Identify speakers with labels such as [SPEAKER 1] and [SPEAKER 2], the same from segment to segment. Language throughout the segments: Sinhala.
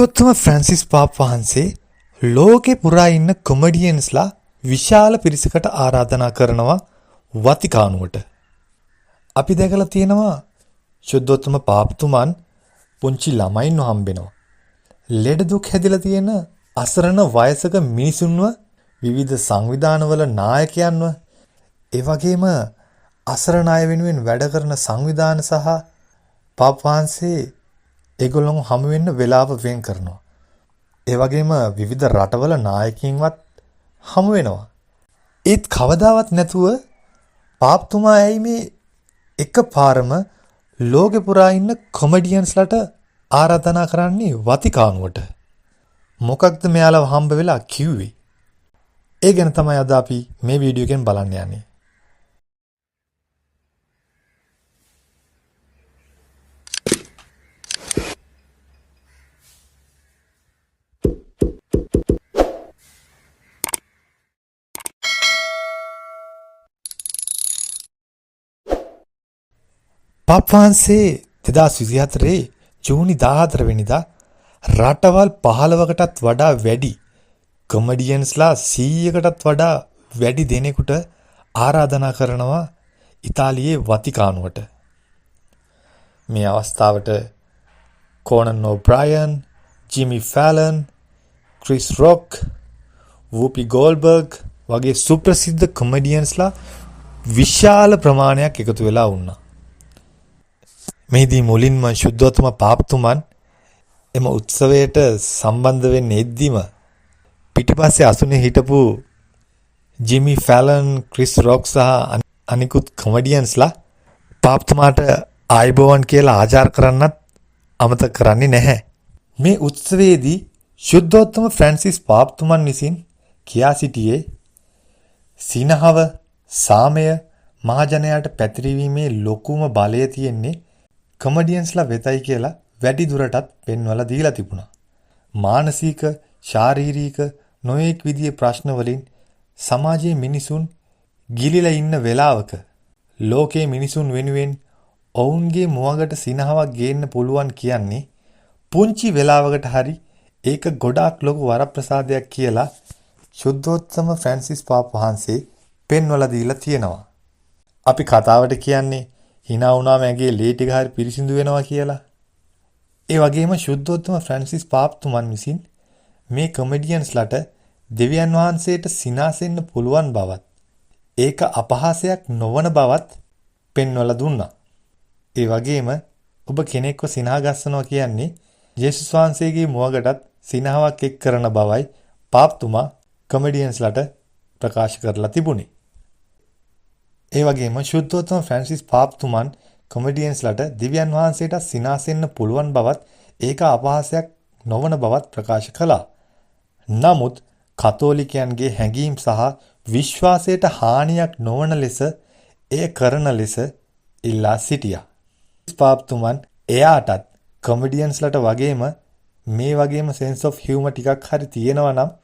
[SPEAKER 1] ශුද්ධෝත්තම ෆ්‍රැන්සිස් පාප් වහන්සේ ලෝකෙ පුරා ඉන්න කොමඩියන්ස්ලා විශාල පිරිසකට ආරාධනා කරනවා වතිකානුවට. අපි දැකලා තියෙනවා ශුද්ධෝත්තම පාප්තුමන් පුංචි ළමයින්ව හම්බෙනවා. ලෙඩ දුක් හැදිලා තියෙන අසරණ වයසක මිනිසුන්ව, විවිධ සංවිධානවල නායකයන්ව, ඒ වගේම අසරණ අය වෙනුවෙන් වැඩ කරන සංවිධාන සහ පාප් වහන්සේ ඒගොල්ලොන් හමු වෙන්න වෙලාව වෙන් කරනවා. ඒ වගේම විවිධ රටවල නායකයින්වත් හමු වෙනවා. ඒත් කවදාවත් නැතුව පාප්තුමා ඇයි මේ එකපාරම ලෝකෙ පුරා ඉන්න කොමඩියන්ස්ලට ආරාධනා කරන්නේ වතිකානුවට? මොකක්ද මෙයාලව හම්බ වෙලා කිව්වේ? ඒ ගැන තමයි අද අපි මේ වීඩියෝ එකෙන් බලන්න යන්නේ. පාප් වහන්සේ 2024 ජූනි 14 වෙනිදා රටවල් 15කටත් වඩා වැඩි කොමඩියන්ස්ලා 100කටත් වඩා වැඩි දෙනෙකුට ආරාධනා කරනවා ඉතාලියේ වතිකානුවට. මේ අවස්ථාවට Conan O'Brien, Jimmy Fallon, Chris Rock, Whoopi Goldberg වගේ සුප්‍රසිද්ධ කොමඩියන්ස්ලා විශාල ප්‍රමාණයක් එකතු වෙලා වුණා. මෙහිදී මුලින්ම ශුද්ධෝත්තම පාප්තුමන් එම උත්සවයට සම්බන්ධ වෙන්න එද්දිම පිටිපස්සේ අසුනේ හිටපු ජිමි ෆැලන්, ක්‍රිස් රොක් සහ අනිකුත් කොමඩියන්ස්ලා පාප්තුමාට ආයුබෝවන් කියලා ආචාර කරන්නත් අමතක කරන්නේ නැහැ. මේ උත්සවයේදී ශුද්ධෝත්තම ෆ්‍රැන්සිස් පාප්තුමන් විසින් කියා සිටියේ සිනහව, සාමය මහජනයාට පැතිරවීමේ ලොකුම බලය තියෙන්නේ කොමඩියන්ස්ලා වෙතයි කියලා වැඩි දුරටත් පෙන්වලා දීලා තිබුණා. මානසික, ශාරීරික නොයෙක් විදිහේ ප්‍රශ්න වලින් සමාජයේ මිනිසුන් ගිලිලා ඉන්න වෙලාවක ලෝකයේ මිනිසුන් වෙනුවෙන් ඔවුන්ගේ මුවගට සිනහවක් ගේන්න පුළුවන් කියන්නේ පුංචි වෙලාවකට හරි ඒක ගොඩාක් ලොකු වරප්‍රසාදයක් කියලා ශුද්ධෝත්තම ෆ්‍රැන්සිස් පාප් වහන්සේ පෙන්වලා දීලා තියෙනවා. අපි කතාවට කියන්නේ හිනා වුණාම ඇගේ ලේ ටික හරි පිරිසිදු වෙනවා කියලා. ඒ වගේම ශුද්ධෝත්තම ෆ්‍රැන්සිස් පාප්තුමන් විසින් මේ කොමෙඩියන්ස්ලට දෙවියන් වහන්සේට සිනාසෙන්න පුළුවන් බවත්, ඒක අපහාසයක් නොවන බවත් පෙන්වලා දුන්නා. ඒ වගේම ඔබ කෙනෙක්ව සිනා ගස්සනවා කියන්නේ ජේසුස් වහන්සේගේ මුවගටත් සිනාවක් එක් කරන බවයි පාප්තුමා කොමෙඩියන්ස්ලට ප්‍රකාශ කරලා තිබුණේ. ඒ වගේම ශුද්ධෝත්තම ෆ්‍රැන්සිස් පාප්තුමන් කොමෙඩියන්ස්ලට දිව්‍යන් වහන්සේට සිනාසෙන්න පුළුවන් බවත් ඒක අපහාසයක් නොවන බවත් ප්‍රකාශ කළා. නමුත් කතෝලිකයන්ගේ හැඟීම් සහ විශ්වාසයට හානියක් නොවන ලෙස එය කරන ලෙස ඉල්ලා සිටියා. පාප්තුමන් එයාටත් කොමෙඩියන්ස්ලට වගේම මේ වගේම සෙන්ස් ඔෆ් හියුමර් ටිකක් හරි තියෙනවා නම්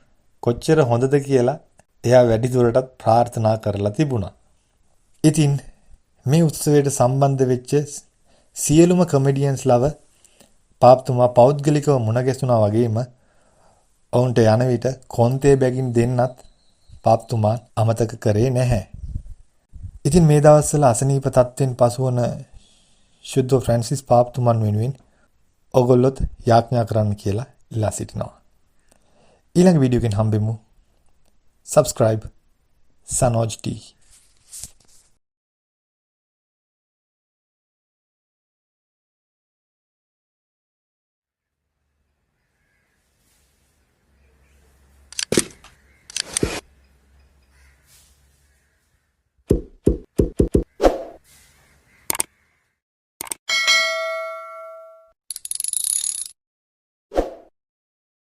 [SPEAKER 1] කොච්චර හොඳද කියලා එයා වැඩි දුරටත් ප්‍රාර්ථනා කරලා තිබුණා. ඉතින් මේ උත්සවයට සම්බන්ධ වෙච්ච සියලුම කොමෙඩියන්ස් ලව පාප්තුමා පෞද්ගලිකව මුණ ගැසුණා වගේම ඔවුන්ට යන විට කොන්තේ බැගින් දෙන්නත් පාප්තුමා අමතක කරේ නැහැ. ඉතින් මේ දවස්වල අසනීප තත්ත්වෙන් පසුවන ශුද්ධ ෆ්‍රැන්සිස් පාප්තුමන් වෙනුවෙන් ඔයගොල්ලොත් යාඥා කරන්න කියලා ඉල්ලා සිටිනවා. ඊළඟ වීඩියෝ එකෙන් හම්බෙමු. Subscribe Sanoj T.